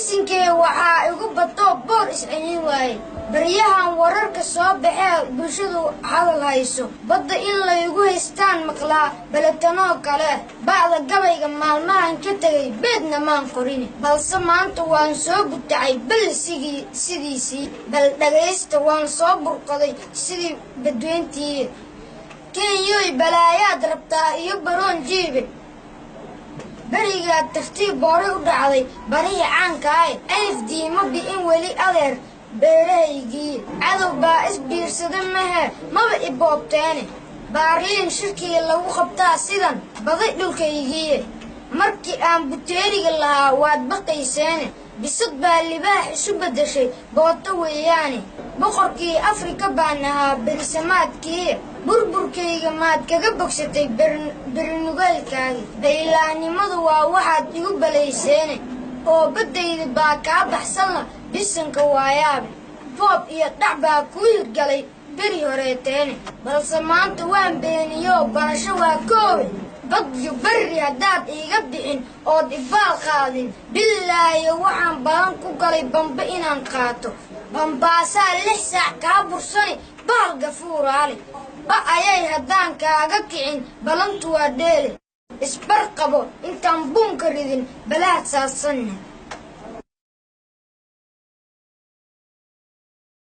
Bisinkee waxaa igu batoo boor iscelin waaye. Baryahan wararka soo baxee bulshadu hadal hayso, badda in laygu haystaan maqlaa beletanoo kale. Bacda gabayga maalmahan ka tegay beedna maan qorin, balse maanta waan soo gutacay balsigii sidiisii. Bal dhagaysta, waan soo burqaday sidii badweyntii. Kenyoy, balaayaad rabtaa iyo baroon jiibe. Berigaad tartiib booray u dhacday barihii caankaaye. Alif diima bi'in weli adeer beerahaygii. Cadow baa isbiirsada mahe, maba iboobteene. Baarliin shirkii lagu qabtaa sidan baday dhulkaygiiye. Markii aan buteeriga lahaa waad baqayseene. Bisad baa libaax isu beddeshay, booto weeyaane. Boqorkii Afrika baan ahaa berisamaadkii. Burburkayga maad kaga bogsatay berinugeelkaagii? Baylaannimadu waa waxaad igu balayseene, oo baddayda baa kaa baxsanla bisanka waayaabe. Boob iyo dhac baa kuu hirgalay beri horeeteene, balse maanta waan beeniyoo barasho waa koowe. Badyo berri haddaad iiga bixin ood ibaal qaadin, bilaayo waxaan balan ku galay bambe inaan qaato. Bambaasaa 6 saac kaa bursani bahal gafuuraale. Ba ayay haddaan kaaga kicin, balantu waa dheele. Isbar qabo intaan buunka ridin balaad saadsanne.